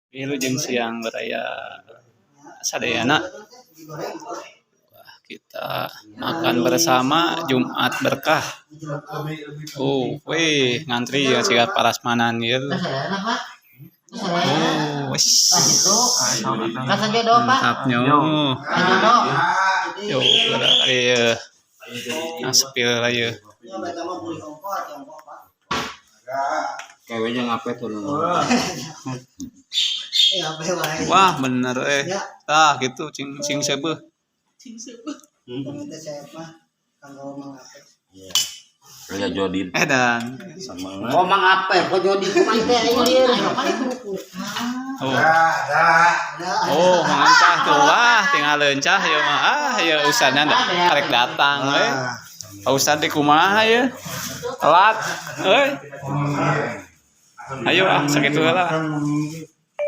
Wilujeng siang, baraya sadayana. Wah, kita makan bersama Jumat berkah. Oh, wih, ngantri ya siga parasmanan gitu. Oh, wis. Mantapnya. Yo, iya. Yang sepil lah ya. Kayaknya ngapain tuh? Wah, bener eh. Tah gitu cing cing seubeuh. Kayak Jodin. Eh dan Kok mang apa? Kok jadi kumaha teh aing lieur. Oh. Oh, mengancah tuh. Wah, tinggal lencah ya mah. Ah, ya ustadnya karek datang eh. Pak Ustad teh kumaha ya? Telat. Euy. Ayo ah, sakitu heula.